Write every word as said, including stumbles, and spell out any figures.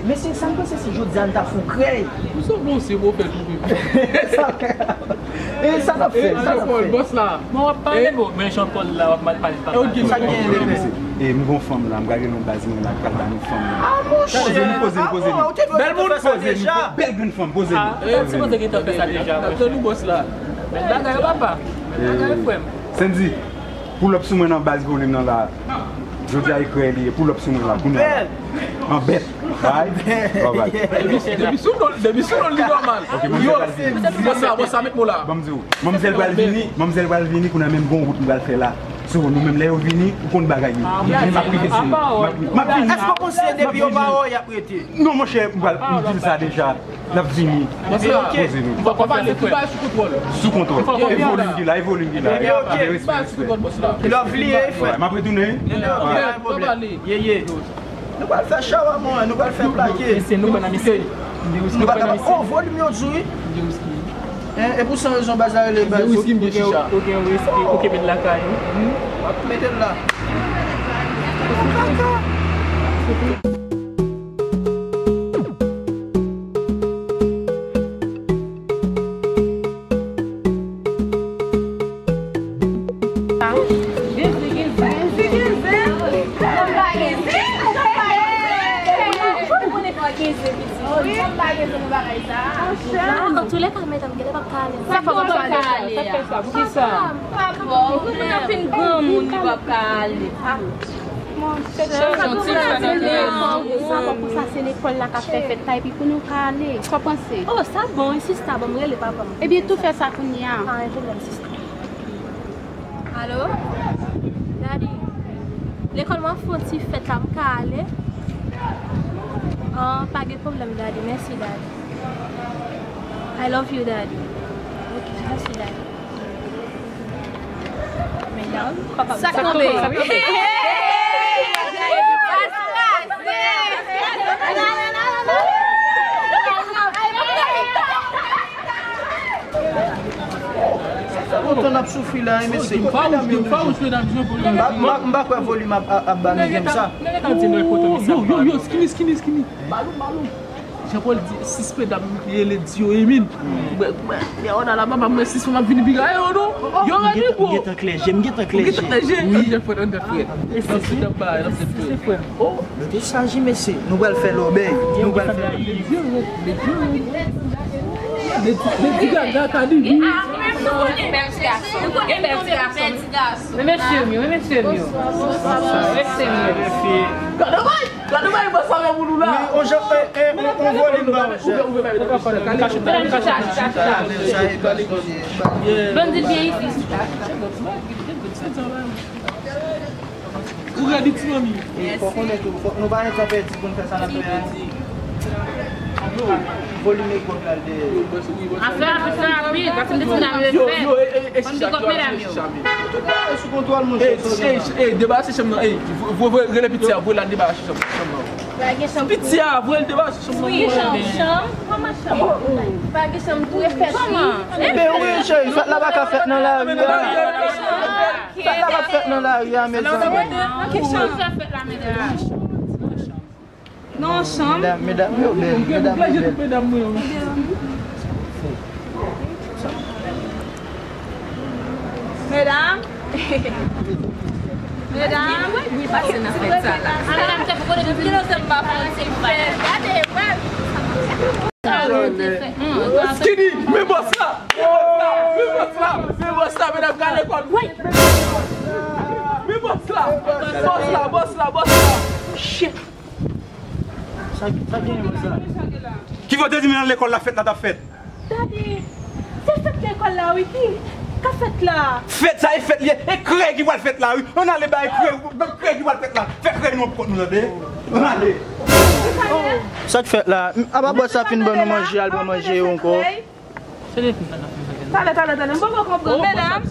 Mesye, sa m panse si jodi a n ta fè yon krèy. Ou sanble yon se move tou, pipi. E sa k ap fè? Sa k ap fè? Bòs la. Bon, w ap pale, bon, men Jean Paul la, w ap mal pale, pa pale. Sa k genyen, mesye? E m gon fanm la, m gade yon baz mwen la, k pral ba nou fanm la. Ah, monchè. Poze nou, poze nou, poze nou. Bèl moun, poze nou. Bèl grenn fanm, poze nou. Ah, ou t ap sipoze gentan fè sa deja, monchè. Tann nou, bòs la. Bèl bagay, papa. Bèl bagay, frè m. Sandy, pull up sou mwen nan baz volim nan la. Jodi a, ekrè li ye, pull up sou mwen la, kounye a la. An bèt. Alright? Alright. Depi, depi sou non, depi sou non li nòmal. Ok, manzè pral vini. Bòs la, bòs la, met mo la. Ban m di w, manzè pral vini, manzè pral vini, kounye a menm gon wout m pral fè la. So, nou menm lè yo vini, ou konn bagay yo. M ap rive sou nou. M ap, m ap vini. Èske w konn se depi yo pa wè w, y ap rete? Non, monchè, m pral, m di l sa deja. N ap vini. Poze nou. Poze nou. Sou kontwòl. E volim ki la, e volim ki la. Respè, respè. Love li, frè. M ap retounen. Ye, ye. Nou pral fè shawama, nou pral fè plake. Mesye, nou pran nan misye. Nou pa kapab. Oh, volim yo di wi. Hein, e pou san rezon baz la rele baz ou gen, ou gen riski, ou kenbe l lakay ou. M ap mete l la. An tou lè ka, medam, genlè p ap ka ale. Sa fè w ap ka ale? Sa fè sa? Poukisa? Papa, ou konnen fin granmoun, li p ap ka ale. Sa bon pou sa, se lekòl la k ap fè fèt la, epi pou nou ka ale. Sa w panse? Oh, sa bon, wi, sista, ban m rele papa m. Ebyen, tou fè sa kounye a. Pa gen pwoblèm, sista. Alo? Daddy, lekòl mwen ap fè yon ti fèt la, m ka ale? Ah, pa gen pwoblèm, Daddy. Mèsi, Daddy. I love you, Daddy. Ok, mèsi, Daddy. Medam, papa m. Sa k tonbe? Sa k tonbe? Kontan n ap soufri la, wi, mesye. Kot medam yo deja? M pa, m pa, m pa kwè volim ap, ap, ap ba nou janm sa. Yo, yo, yo, skinny, skinny, skinny. Balou, balou. Jean Paul di, sis medam rele di yo emin. Mwen, mwen, mwen, oh la la, papa, mwen, sis fanm ap vini piga yo, non? Yo redi, bro. M gentan klè je, m gentan klè je. Ou gentan klè je? Wi. An dèt frè, an dèt frè. An dèt frè. Oh. Nou te saji, mesye. Nou pral fè lòbèy. Nou pral fè. Lady, Lady Gaga, Cardi B. Men mesye m yo, men mesye m yo. Mesye m yo. Gade bay, gade bay, bòs la pou nou la. On jan, eh, eh, on, on volim ba, on jan. Bandit byen isi. Ou redi, ti manmi? E, fò konnen tou, fò, nou pa gen tan pèdi pou n fè sa n ap fè a. Volim e gwòg la l dèyè. Afè a, afè a rapid, paske m te fin ap refè. Yo, yo, e, e, e, sisa, sisa, sisa. Tout bagay sou kontwòl, monchè. E, e, e, debarase chanm nan, e, vo-, vo-, vo-, rele piti a, voye l al debarase chanm, chanm nan. Piti a, voye l debarase chanm nan. Wi, chanm, chanm, kòman chanm? Pa gen chanm tou, e fèt wi. Kòman? Enben wi, cheri, fèt la pa ka fèt nan lari a. Fèt la p ap fèt nan lari a, mezanmi. Nan chanm. Nan chanm. Medam, medam yo bèl, medam yo bèl. Medam. Medam. Wi, pase nan fèt sa la. A, medam, te pou konnen depi lontan m pa fè yon ti fèt. Gade, wè. Skinny, men bòs la! Men bòs la! Men bòs la! Men bòs la, medam, gade kò l! Men bòs la! Bòs la, bòs la, bòs la! Shit! Sa, sa genyen, bòs la? Ki fè w te di m nan lekòl la fèt la t ap fèt? Daddy, se fèt lekòl la, wi, ki ka fèt la? Fèt sa, e fèt li ye, e krèy ki pral fèt la, wi. Ann ale bay krèy, bay krèy ki pral fèt la. Fè krèy nou pou kont nou, tande? Ann ale. Sa k fèt la? Apa bòs la fin ban nou manje, al pran manje yo ankò. Talè, talè, talè, m poko konprann, medam.